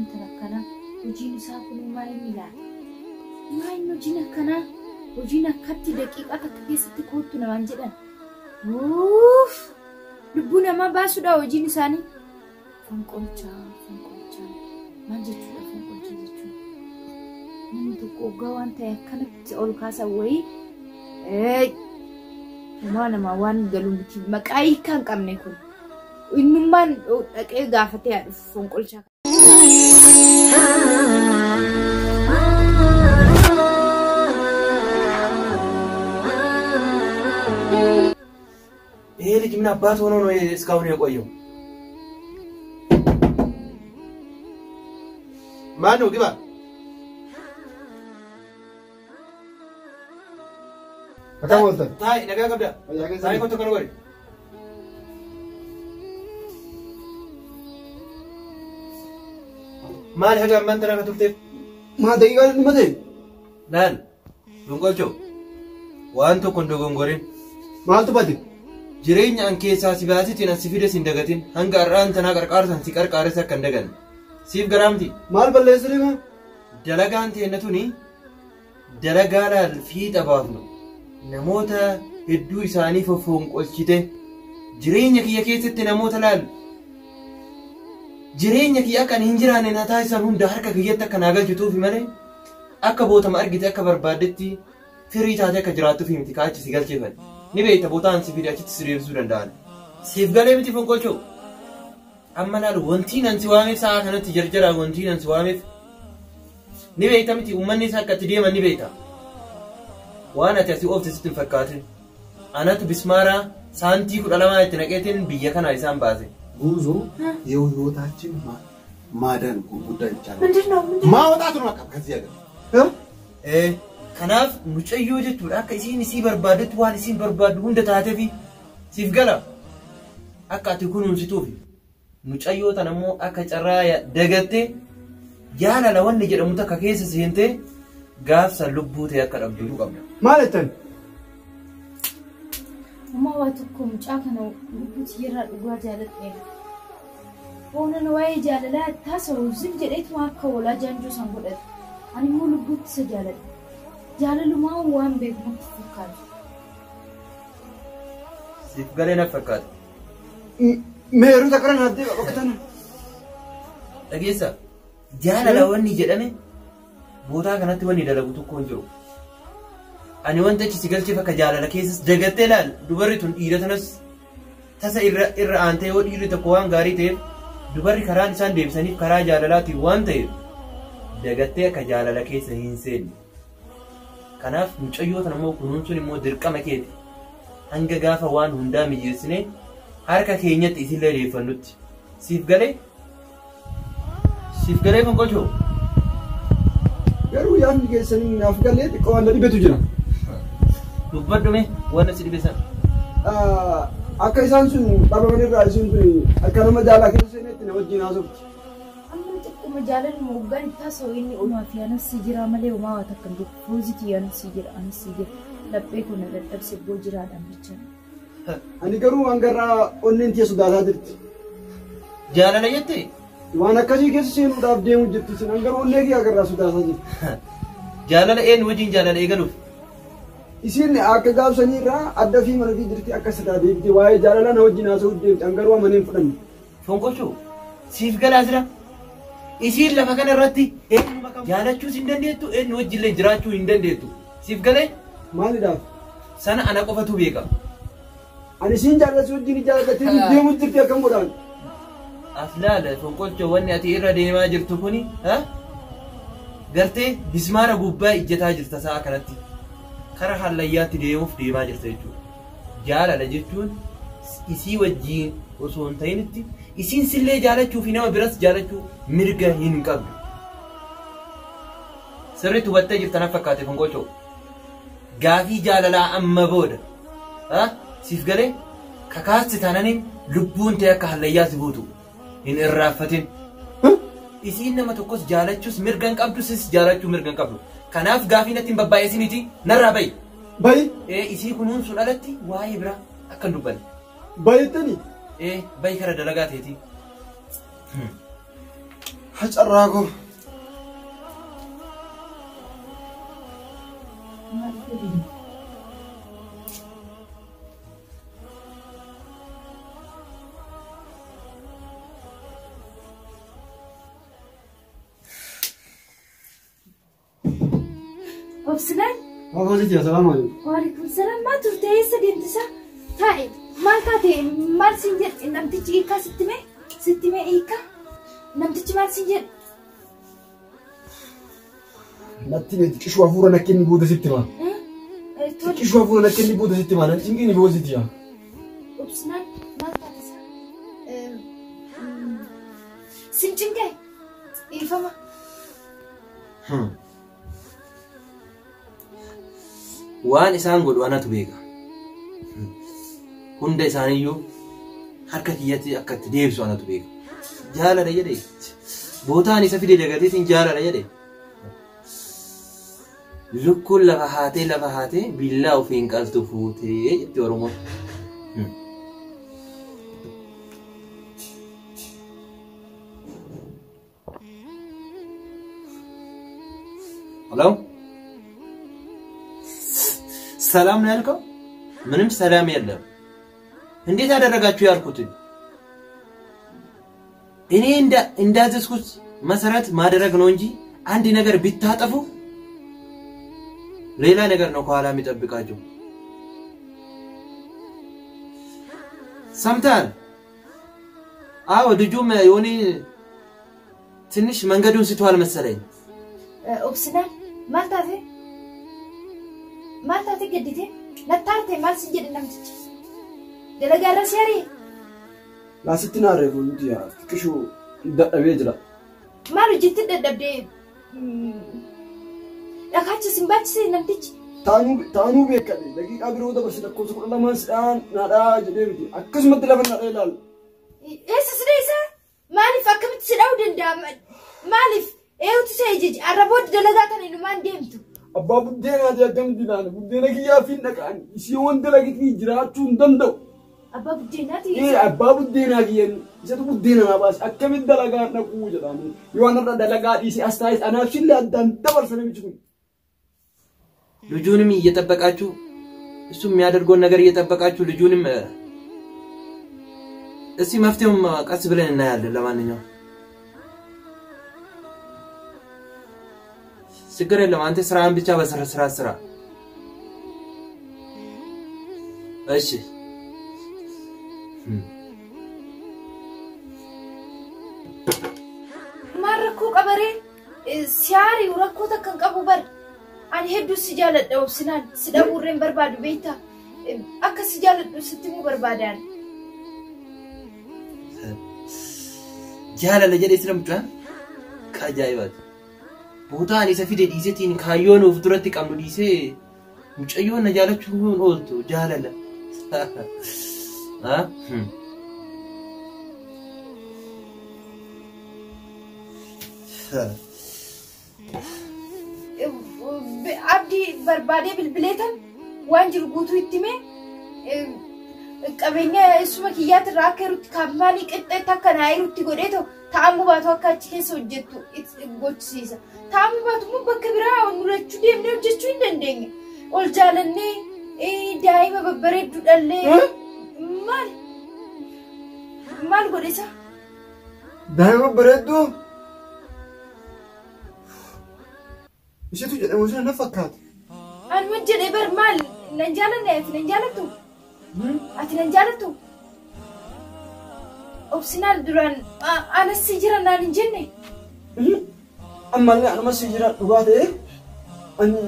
Intala akkanaa hojiin isaa kun maal inni laata? Maa inni hojiin akkanaa? Hojiin akkatti daqiiqaa takka keessatti koottu namaan jedhan. Uuuff! Lubbuu namaa baasuudha hojiin isaanii. Fonqolchaa, fonqolchaa. Maal jechuudha fonqolcha jechuun? Namni tokko oggaa waan ta'e akkanatti ol kaasan wayii. Eey! Homaa namaa waan galu miti. Maqaa hiikaa hin qabne kun. Innummaan dhaqee gaafatee haa dhufu fonqolchaa. ይሄ ልጅ ምን አባት ሆኖ ነው እስካሁን የቆየው? ማን ነው? ግባ። Akkam ooltan? ታይ ነጋ ቀብዳ Fayyaa keessanii? ታይ ኮቶ ከነ ጎሪ maal haga ammaan tana ka turteef? Maa daqiiqaa dhuma ta'e? Laal Fonqolcho, waan tokko hin dogongorin. Maaltu bade? Jireenya an keessaa si baasitiin as si fides hin dagatin. Hanga har'aan tanaa qarqaarsan si qarqaares akka hin daganne. Siif garaamti. Maal balleessine maa? Dalagaan teenna tuni dalagaa laal fiixa baafnu. Namoota hedduu isaanii foffonqolchite. Jireenya kiyya keessatti namoota laal jireenya kiyya akka ani hin jiraanne na taasisan hunda harka kiyyatti akka naa galchituufi malee akka bootama argite akka barbaaddetti firii taate akka jiraattuufi miti kaachi si galcheefan. Ni beekta bootaan si fide achitti si deebisuu danda'an. Siif galee miti fonqolchoo. Amma laal wantiin an si waameef sa'a kanatti jarjaraa wantiin an si waameef ni beekta miti uummanni isaa akka itti deeman ni beekta. Waan ati asii oofte sitti hin fakkaatin. Anatu bismaaraa saantii 12 itti naqeetiin biyya kanaa isaan baase. ጉዞ የህይወታችን ማዳን ጉዳይ ብቻ ነው። ምንድን ነው? ምንድን ነው? ማውጣት ነው። በቃ ከዚህ ሀገር እ? Kanaaf mucayyoo jechuudha akka isiin isii barbaaddetti waan isiin barbaaddu hunda taateefi siif gala akka ati kunuunsituufi mucayyoo tana immoo akka carraa dagattee jaalala wanni jedhamu takka keessa seentee gaafsa lubbuu ta'e akka dhabdu qabda. Maal jettan? Amma waa tokko mucaa kana lubbuu tiyyarraa dhugaa jaaladheera. Hoonan waa'ee jaalalaa taasa'u zim jedheetuma akka hoolaa jaanjoo san godhate. Ani immoo lubbuutti isa jaaladha. Jaalalumaa waan beeku natti fakkaatu. Siif galee na fakkaata. Meeruu takka naaf deema bakka tana. Dhageessa jaalala wanni jedhame bootaa kanatti wanni dalagu tokko hin jiru. Ani wanta achi si galcheef akka jaalala keessas dagattee laal dubarri tun dhiira tanas tasa irra irra aantee yoo dhiirri tokko waan gaarii ta'eef dubarri karaan isaan deebisaniif karaa jaalalaatiin waan ta'eef dagattee akka jaalala keessa hin seenne. Kanaaf mucayyoo tana immoo kunuunsuun immoo dirqama keeti. Hanga gaafa waan hundaa mijeessine harka keenyatti isillee deeffannutti. Siif galee? Siif galee fonqolchoo? Garuu yaadni keessanii naaf galee xiqqoo waan na dhibetu jira. Dubbadhu mee waan si dhibe sana. Akka isaan sun dhabaman irraa isiin tun akka nama jaalaa keessa seenetti na wajjin haasofti. Amma xiqquma jaalaluma hoggaan taasa'u inni omaa fi anas si jira malee homaa waa takka hin jiru. Fooziti anas si jira anas si jira. Laphee kun na dadhabse boo jiraadhaan bicha. Ani garuu waan garraa onneen tiyya sodaataa jirti. Jaalala jettee? Waan akkasii keessa seenuudhaaf deemu jirti isin. An garuu onnee kiyya garraa sodaataa jirti. Jaalala eenyu wajjin jaalala eegaluuf? Isiin akka gaafsanii irraa adda fi mana fi jirti akka sadaa deebite waa'ee jaalalaa na wajjin haasa'uu deemti. An garuu amanee hin fudhanne. Fonqolchoo siif galaa jira. Isiin lafa kana irratti eenyuma kam jaalachuus hin dandeettu eenyu wajjillee jiraachuu hin dandeettu. Siif galee? Maaliidhaaf? Sana ana qofatu beeka. Ani isiin jaalladhu wajjin jaallattee deemu jirti akkam godhaan? As laala fonqolchoo wanni ati irra deemaa jirtu kuni gartee bismaara gubbaa ijjataa jirta sa'a kanatti. Kara hallayyaatti deemuuf deemaa jirta jechuudha. Jaalala jechuun isii wajjin osoo hin ta'initti isiin sillee jaalachuu fi nama biras jaalachuu mirga hin qabdu. Sirriitti hubattee jirta na fakkaate fonqolchoo. Gaafii jaalalaa amma booda siif galee kakaasti taananiin lubbuun ta'e akka hallayyaa si buutu hin irraanfatin. Isiin nama tokkos jaalachuus mirga hin qabdu sis jaalachuu mirga hin qabdu. Kanaaf gaafii natti hin babbaa'esiniiti narraa bahi. Bahi? Isii kunuunsuun alatti waa'ee biraa akka hin dubbanne. Bahi jettanii? Bahi kara dalagaa ta'eeti. Hacarraa koo. Obsinaan. Waa salaam alaikum. Waalaikum salaam. Maal turte, eessa deemtisa? Taa'e, maal taate, maal siin jedhe namtichi? Hiikaa sitti mee? Sitti mee hiikaa? Namtichi maal siin jedhe? Natti mee xiqqishuu hafuura na kenni, booda sitti himaa. Xiqqishuu hafuura na kenni, booda sitti himaa. Nan cinqiini, booda sitti himaa. Obsinaan, maal taate isa? Sin cinqee? Dhiifama. Waan isaan godhu anatu beeka. Hunda isaaniiyyuu harka kiyyatti akka itti deebisu anatu beeka. Jaalala jedhe, bootaan isa fide dagateetiin jaalala jedhe. Lukkuun lafa haatee lafa haatee billaa ofiin qaltu fuutee jetti Oromoon. Hello? ሰላም ነው ያልከው? ምንም ሰላም የለም። እንዴት አደረጋችሁ ያልኩትን እኔ እንዳዘዝኩት መሰረት ማድረግ ነው እንጂ አንድ ነገር ቢታጠፉ ሌላ ነገር ነው ከኋላ የሚጠብቃቸው። ሰምተሃል? አዎ፣ ልጁም የሆነ ትንሽ መንገዱን ስቷል መሰለኝ። Obsinaan, maal taate? Maal taate gaddite? Nattaarte, maal siin jedhe namtichi? Dalagaa irra si ari'e? Laasitti naa reefu nuti yaa xiqqishuu dadhabee jira. Maal hojjetti dadhabdee? Dhakaacha sin baachise namtichi? Taanuu beekadhe, daqiiqaa biroo dabarse, lakkoofsa 12 sidhaan naadhaa jedhee miti, akkasumatti lafa naadhaa ilaalu. Eessa si dheessa? Maaliif, akkamitti si dha'uu danda'a? Maaliif? Eewutu si ejeje? Arra booda dalagaa tana inumaan deemtu. Abbaa buddeenaati, akkamitti ilaala? Buddeena kiyyaa fi dhaqaan isii waan dalagitii jiraachuu hin danda'u. Abbaa buddeenaati. Ee, abbaa buddeenaa kiyyan isatu buddeena naa baase, akkamitti dalagaa dhaquu jedhani. Yoo anarra dalagaa dhiise as taa'es anaaf shillee addaan dabarsa namichi kun. ልጁንም እየጠበቃችሁ፣ እሱ የሚያደርገውን ነገር እየጠበቃችሁ፣ ልጁንም እስቲ መፍትሄውን ቀስ ብለን እናያለን። ለማንኛውም ችግር የለም። አንተ ስራህን ብቻ በስራ ስራ ስራ። እሺ። Maal rakkoo qabaree? Si ari'u rakkoo takka hin qabu bar. Ani hedduu si jaaladha Obsinaan. Si dhabuurree hin barbaadu, beektaa? Akka si jaaladhu sitti himuu barbaadaan. Jaalala jedhee sila mucaan ka ajaa'ibaati. Bootaan isa fide dhiisetiin kaayyoon of duratti qabnu dhiisee mucayyoon na jaalachuu hin ooltu jaalala. Abdii barbaadee bilbileetan waan jiru guutuu itti himee, qabeenya isuma kiyyaatirraa akka jirutti kaampaanii qixxeetti akka naa jirutti godhee ta'u ta'amuu baatu akka achi keessa hojjettu gochisiisa. Ta'amuu baatu immoo bakka biraa nurachuu deemnee hojjechuu hin dandeenya. Ol jaalannee daa'ima babbareedduu dhallee maal maal godhe isa? Daa'ima babbareedduu? Isheetu jedhamu sana na fakkaata. Anuma jedhee bar, maal nan jaalanne? Ati nan jaalattu? Ati nan jaalattu? Obsinaan, duraan anas si jira naan hin jenne? Ammallee anuma si jira dhugaa ta'e, ani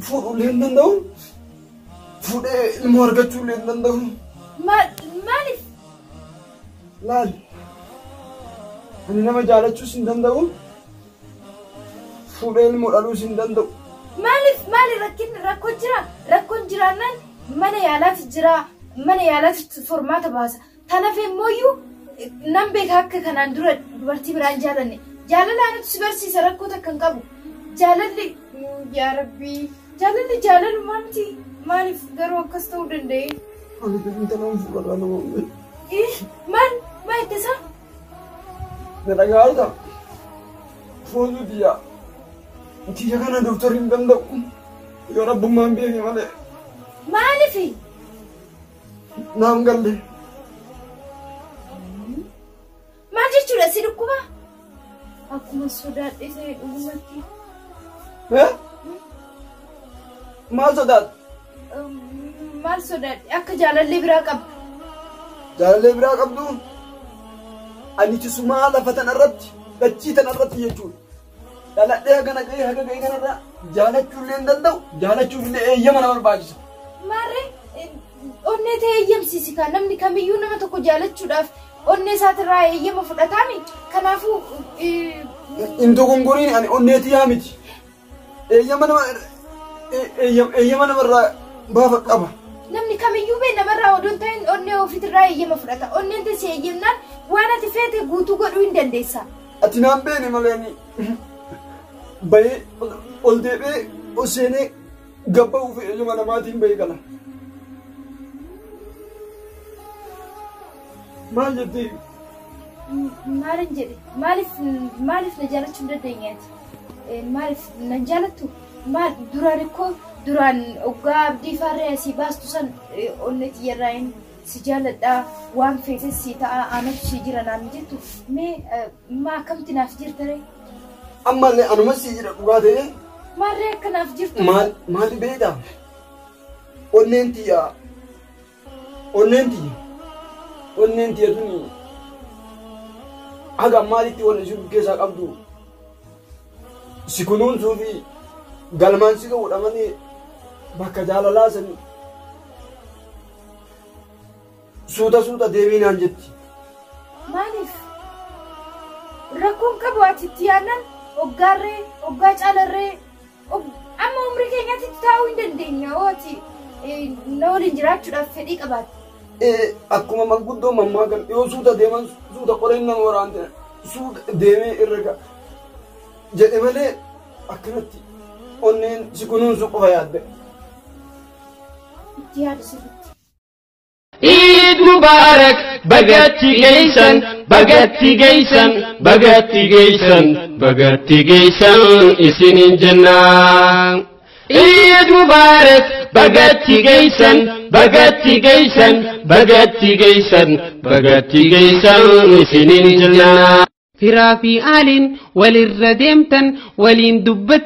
fuudhuullee hin danda'u. Fuudhee ilmoo argachuullee hin danda'u. Maaliif? Laal, ani nama jaalachuus hin danda'u. Fuudhee ilmoo dhaluus hin danda'u. Maaliif, maali rakkin? Rakkoon jira? Rakkoon jiraannaan mana yaalaatu jira. Mana yaalaatu formaata baasa. Tanaaf immoo nan beeka akka kanaan dura dubartii biraan jaalanne. Jaalala anatu si barsiisa, rakkoo takka hin qabu. Jaalalli, yaa Rabbii, jaalalli jaalalumaa miti. Maaliif garuu akkas ta'uu danda'e? Ani intalaan fuudharraa nama Maal maal ittisa? Na dhaga'aa? Foozuu tiyya. Tiyya kana doktorri hin danda'u. Yoo rabbummaan beeke malee. Maaliifi? Naam galle. Maal jechuudha si dhukkuba? Akkuma sodaadhe ta'e dhugumatti. Maal sodaadhe? Maal sodaadhe? Akka jaalallee biraa qabdu. Jaalallee biraa qabdu? Ani tisumaa lafa tanarratti, dachii tanarratti jechuudha. Dhaladhee haga naqee haga ga'ee kanarraa jaalachuullee hin danda'u, jaalachuufillee eeyyama na barbaachisa. Maarree onnee ta'e eeyyamsiisi kaa namni kamiyyuu nama tokko jaalachuudhaaf onnee isaatirraa eeyyama fudhataami. Kanaafuu Hin dogongoriin ani onnee tiyyaa miti. Eeyyama namarraa baafa qaba. Namni kamiyyuu bee namarraa odoon ta'in onnee ofiitirraa eeyyama fudhata. Onneen ta'e eeyyamnaan waan ati feete guutuu godhuu hin dandeessa. Ati naan beene malee ani bahee ol deebi'ee ol seenee gabba'uuf eeyyama namaatiin bahee gala. Maal jettee? Maalin jedhe? Maaliif na jaalachuu hin dandeenyeeti? Maaliif na jaalattu? Maal duraan ikkoo duraan oggaa abdii faarree asii baastu san onnee tiyyarraa hin si jaaladhaa waan feetes si ta'a aanatu si jira naan jettu mee maa akkamti naaf jirta ree? Ammallee anuma si jira dhugaa ta'ee. Maarree akka naaf jirtu? Maali beektaa? Onneen tiyya tuni haga maalitti wanni isin keessaa qabdu si kunuunsuu fi galmaan si ga'uudha malee bakka jaalalaa sanii suuta suuta deebii naan jetti. Maaliif? Rakkoon qabu ati itti yaadnan hoggaarree hoggaa caalarree amma umrii keenyaatti taa'uu hin dandeenya hoo ati na waliin jiraachuudhaaf fedhii qabaatte. Akkuma manguddoo mammaa kan yoo suuta deeman suuta qoreen nama waraante suuta deemee irra ga'a jedhe malee akkanatti onneen si kunuunsu qofa yaadde. Itti yaadu sirriitti. Eid Mubarak, bagatti geessan, bagatti geessan, bagatti geessan, bagatti geessan isinin jenna. Eid Mubarak, bagatti geessan, bagatti geessan, bagatti geessan, bagatti geessan isinin jenna. Firaa fi aaliin walirra deemtan waliin dubbattan.